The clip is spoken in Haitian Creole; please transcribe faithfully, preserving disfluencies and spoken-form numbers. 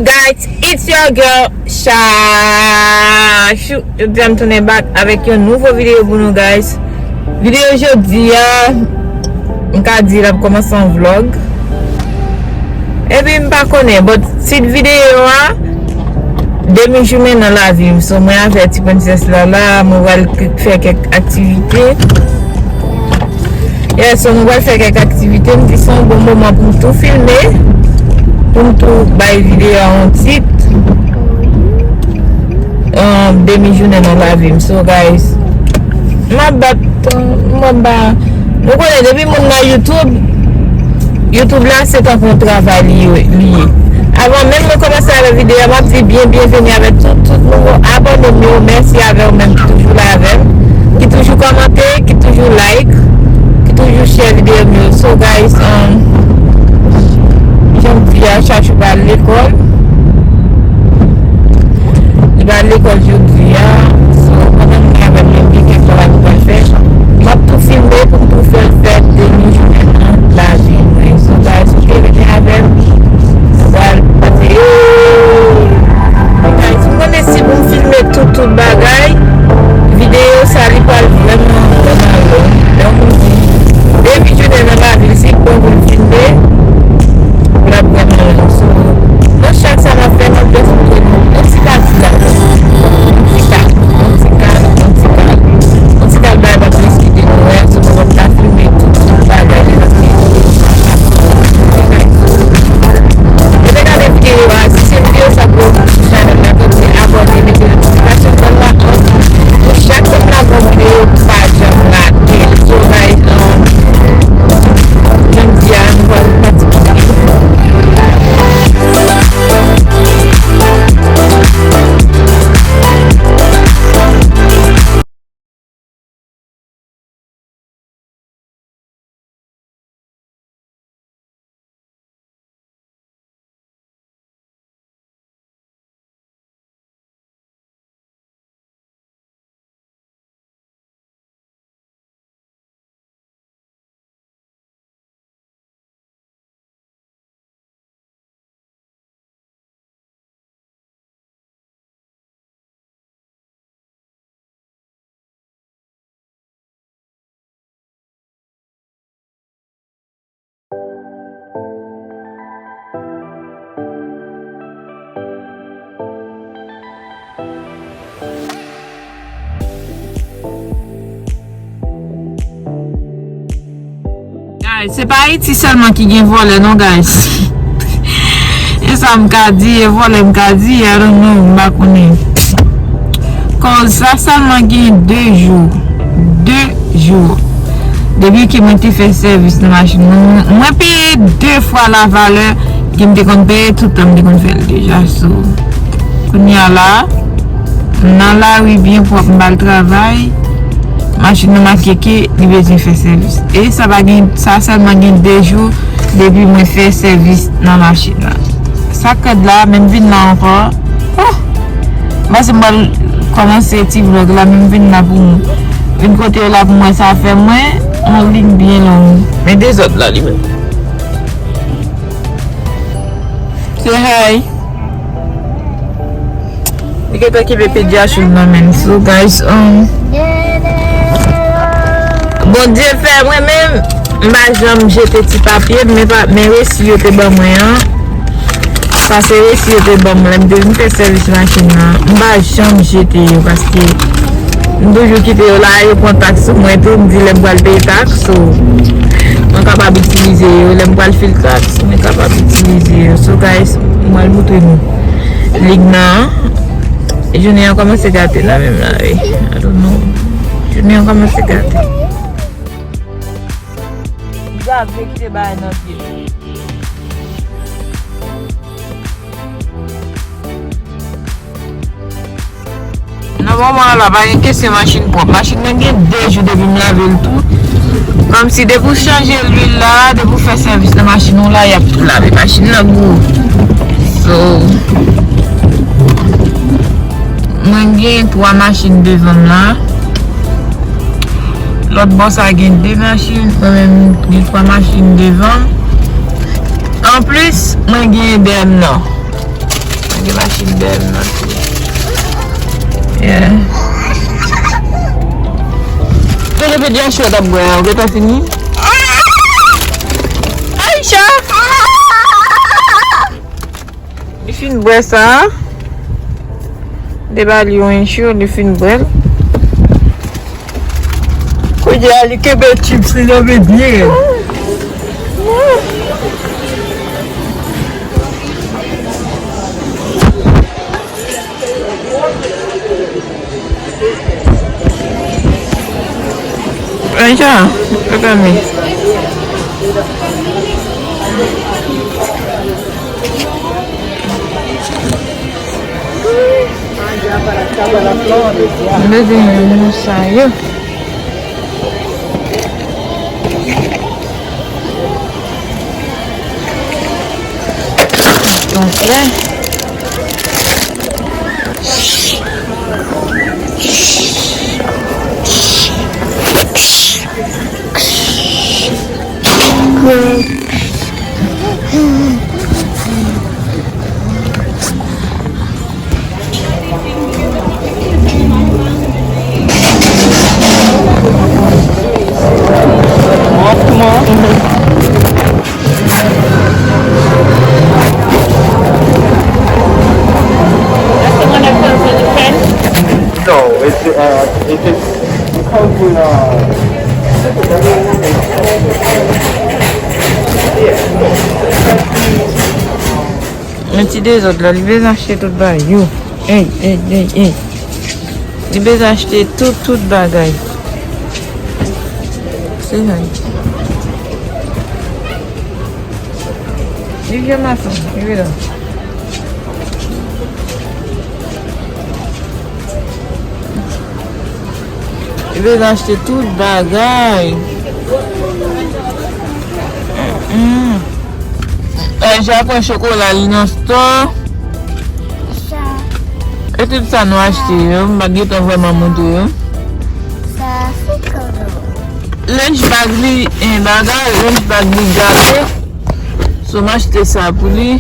Guys, it's your girl Chachou. Jodi a m tounen back avèk yon nouvo videyo pou nou, guys. Videyo jodi a, m ka di l ap kòmanse an vlog. Epi m pa konnen, but tit videyo a, demi jounen nan lavi m. So mwen avè ti prensès la la, mwen pral k- fè kèk aktivite. Yeah, so nou pral fè kèk aktivite. M di se yon bon moman pou m tou filme, pou m tou bay videyo a yon tit. Um, demi jounen nan lavi m. So, guys, m ap bat, m ap ba. Nou konnen, depi moun nan YouTube, YouTube la, se tankou yon travay li ye. Li ye. Avan menm mwen kòmanse avè videyo a, m ap di byen byenveni avè tout, tout nouvo abòne m yo. Mèsi avè w menm ki toujou la avè m, ki toujou kòmante, ki toujou like, ki toujou share videyo m yo. So, guys, um, jan m di a, Chachou pa al lekòl. Li pa al lekòl jodi a. So, pandan m gen avè l, men gen kèk travay pou m pral fè. M ap tou filme pou m tou fè l fè demi jounen nan lavi mwen. So, guys, ok, rete avè m. Mwen pral pase. Guys, m konnen si pou m filme tout, tout bagay, videyo sa li pral vrèman, vrèman long. Donk, m di, demi jounen nan lavi l, si bon pou m filme, l ap vrèman long. So, nan chak sa m ap fè, m ap eksplike nou yon ti pati ladan. Yon ti kal, yon ti kal, yon ti kal, yon ti kal bay m ap eksplike nou, wè, so mwen p ap ka filme tout, tout bagay, paske Rete gade videyo a, si se videyo sa k bon pou chanèl la, tanpri abòne, mete notifikasyon bèl la on pou chak lè m lage yon videyo, pa janm rate l. So, guys, um, jan m di a, nou pral pati pou videyo. Guys, se pa Ayiti sèlman ki gen vòlè non, guys. E sa m ka di, e vòlè m ka di, I don't know, m pa konnen. Cause sa sèlman gen de jou, de jou, depi ke mwen te fè sèvis nan machin mwen, mwen peye de fwa la valè ke m te konn peye tout tan m te konn fè l deja. So, kounye a la, m nan lari byen pwòp, m al travay, machin nan make ke li bezwen fè sèvis. E sa pa gen, sa sèlman gen de jou depi mwen fè sèvis nan machin nan. Sa k rèd la, men m vin la ankò. Oh! M panse m pral kòmanse ti vlog la, men m vin la pou m vin kote yo la pou m wè sa fè mwen yon lig byen long. Men dezòd la li menm. Say hi. Li gentan kenbe pedyach li nan men l. So, guys, um, Bondye fè mwen menm, m pa janm jete ti papye, men pa, men resi yo te ban mwen an. Sa se resi yo te ban m lè m te vin fè sèvis machin nan. M pa janm jete yo paske m toujou kite yo la, yo pran taks sou mwen tou, m di lè m pral peye taks, so, mwen kapab itilize yo. Lè m pral fil taks, mwen kapab itilize yo. So, guys, mwen al moutre nou lig nan an. Jounen an kòmanse gate la menm la, wi. I don't know. Jounen an kòmanse gate. Gave kite bagay nan pye. Nan moman an la, pa gen kesyon machin pwòp. Machin nan gen de jou depi m lave l tou. Kòmsi depi w chanje lwil la, depi w fè sèvis nan machin ou la, y ap lave machin nan pou ou. So, mwen gen twa machin devan m la. Lòt bò sa gen de machin, mwen menm gen twa machin devan m. Anplis, mwen gen B M nan. Gen machin bèl nan tou. Yeah. Te repete achte w t ap bwè a, ou gentan fini? Aisha! Li fin bwè sa. Te ba li yon enchi, li fin bwè l. Kounye a, li kenbe chips li nan men byen. Aisha, look at me. Mete moun sa yo. Donk, lè No, it's, uh, it is because we are. Men ti dezòd la, li bezwen achte tout bagay yo. Ey, ey, ey, ey. Li bezwen achte tout, tout bagay. Se sa. Li vye mason, li vye la. Li bezwen achte tout bagay. Mm-mm. Aisha pran chokola li nan store. Sa. E tout sa nou achte yo, m pa gentan vrèman montre yo. Sa, se kòlò. Lunch bag li, en bagay, lunch bag li gato. So, m achte sa pou li.